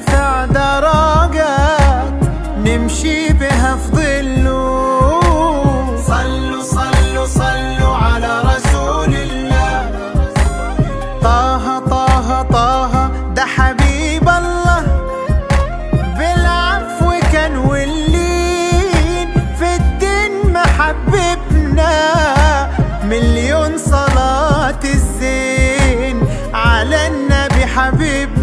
نرتفع درجات نمشي بها في ظله. صلوا صلوا صلوا على رسول الله. طه طه طه ده حبيب الله، بالعفو كان واللين في الدين محببنا. مليون صلاة الزين على النبي حبيبنا.